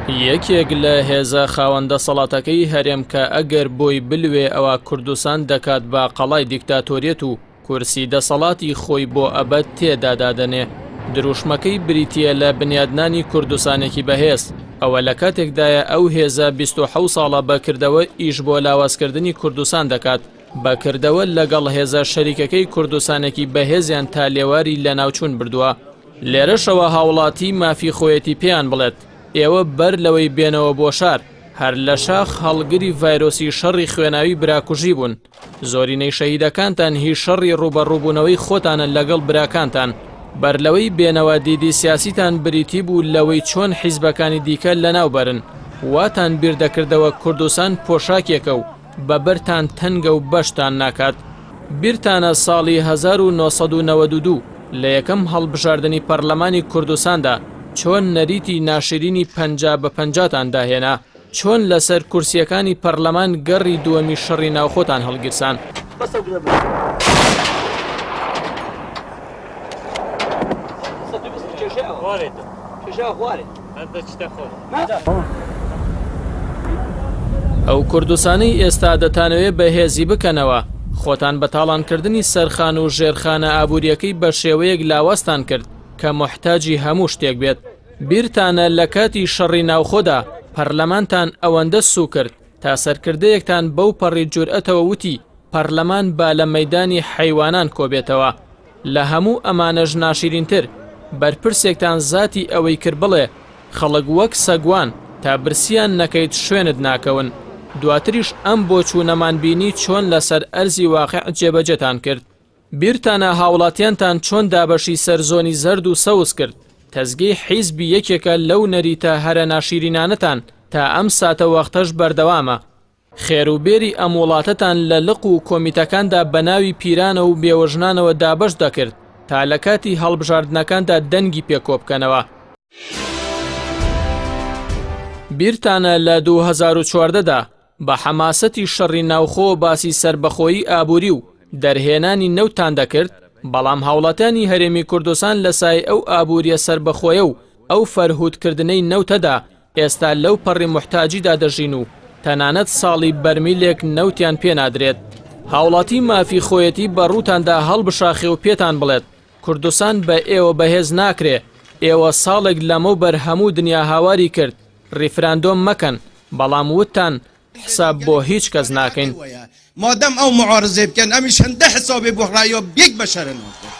یەکێک لە هێزە خاوەن دەسەڵاتەکەی هەرێم کە ئەگەر بۆی بلوێ ئەوا کوردستان دەکات بە قەڵای دیکتاتۆریەت و کورسی دەسەڵاتی خۆی بۆ ئەبەد تێدا دادەنێ. دروشمەکەی بریتییە لە بنیادنانی کوردستانێکی بەهێز. ئەوە لە کاتێکدایە ئەو هێزە 27 ساڵە بە کردەوە ئیش بۆ لاوازکردنی کوردستان دەکات. بە کردەوە لەگەڵ هێزە شەریکەکەی کوردستانێکی بەهێزیان تا لێواری لەناوچوون بردووە. لێرەشەوە هاوڵاتی مافی خۆیەتی پێیان بڵێت، ئێوە بەر لەوەی بێنەوە بۆ شار، هەر لە شاخ هەڵگری ڤایرۆسی شەڕی خوێناوی براکوژی بوون. زۆرینەی شەهیدەکانتان هی شەڕی ڕووبەڕووبوونەوەی خۆتانە لەگەڵ براکانتان. بەرلەوەی بێنەوە دیدی سیاسیتان بریتی بوو لەوەی چۆن حیزبەکانی دیکە لەناوبەرن. واتان بیردەکردەوە کوردستان پۆشاکێکە و بە بەرتان تەنگە و بەشتان ناکات. بیرتانە ساڵی 1992 لە یەکەم هەڵبژاردنی پەرلەمانی کوردستاندا چۆن نەریتی ناشرینی 50 بە پەنجاتان داهێنا؟ چۆن لەسەر کورسییەکانی پەرلەمان گەڕی دووەمی شەڕی ناوخۆتان هەڵگیرسان؟ ئەو کوردستانەی ئێستا دەتانەوێ بەهێزی بکەنەوە، خۆتان بە تاڵانکردنی سەرخان و ژێرخانە ئابوورییەکەی بە شێوەیەک لاوازتان کرد کە موحتاجی هەموو شتێک بێت. بیرتانە لە کاتی شەڕی ناوخۆدا پەرلەمانتان ئەوەندە سووک کرد تا سەرکردەیەکتان بەو پەڕی جورئەتەوە وتی پەرلەمان با لە مەیدانی حەیوانان کۆبێتەوە. لە هەموو ئەمانەش ناشیرینتر بەرپرسێکتان زاتی ئەوەی کرد بڵێ خەڵک وەک سەگوان تا برسیان نەکەیت شوێنت ناکەون. دواتریش ئەم بۆچوونەمان بینی چۆن لەسەر ئەرزی واقع جێبەجێتان کرد. بیرتانە هاوڵاتیانتان چۆن دابەشی سەر زۆنی زەرد و سەوز کرد، تەزگەی حیزبی یەکێکە لەو نەریتە هەرە ناشیرینانەتان تا ئەم ساتەوەختەش بەردەوامە، خێر و بێری ئەم وڵاتەتان لە لق و کۆمیتەکاندا بە ناوی پیرانە و بێوەژنانەوە دابەش دەکرد تا لە کاتی هەڵبژاردنەکاندا دەنگی پێ کۆبکەنەوە. بیرتانە لە 2014 دا بە حەماسەتی شەڕی ناوخۆ باسی سەربەخۆیی ئابووری و دەرهێنانی نەوتتان دەکرد، بەڵام هاوڵاتیانی هەرێمی کوردستان لە سایەی ئەو ئابووریە سەربەخۆیە و ئەو فەرهوودکردنەی نەوتەدا ئێستا لەو پەڕی موحتاجیدا دەژین و تەنانەت ساڵی بەرمیلێک نەوتیان پێ نادرێت. هاوڵاتی مافی خۆیەتی بە ڕووتاندا هەڵبشاخێ و پێتان بڵێت کوردستان بە ئێوە بەهێز ناکرێ، ئێوە ساڵێک لەمەوبەر هەموو دنیا هاواری کرد ڕیفراندۆم مەکەن، بەڵام وتتان حساب بۆ هیچ کەس ناکەین. مادەم ئەو معارزەی بکەن ئەمیش هەندە حسابێ بۆ ڕەیا یەک بەشەرە ناکەن.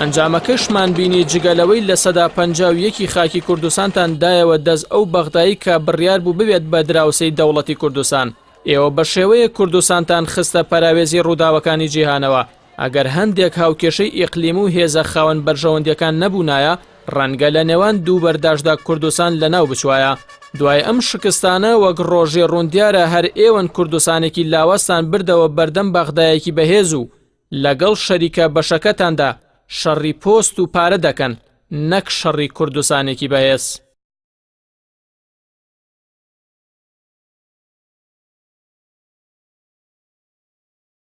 ئەنجامەکەشمان بینی جگە لەوەی 51% ی خاکی کوردستانتان دایەوە دەست ئەو بەغدایی کە بڕیار بوو ببێت بە دراوسێی دەوڵەتی کوردستان ئێوە بە شێوەیەک کوردستانتان خستە پەراوێزی ڕووداوەکانی جیهانەوە ئەگەر هەندێک هاوکێشەی ئیقلیم و هێزە خاوەن بەرژەوەندیەکان نەبوونایە، ڕەنگە لە نێوان دوو بەرداشدا کوردستان لەناو بچوایە. دوای ئەم شکستانە وەک ڕۆژی ڕوون دیارە هەر ئێوەن کوردستانێکی لاوازتان بردەوە بەردەم بەغدایەکی بەهێز و لەگەڵ شەریکە بەشەکەتاندا شەڕی پۆست و پارە دەکەن نەک شەڕی کوردستانێکی بەهێز.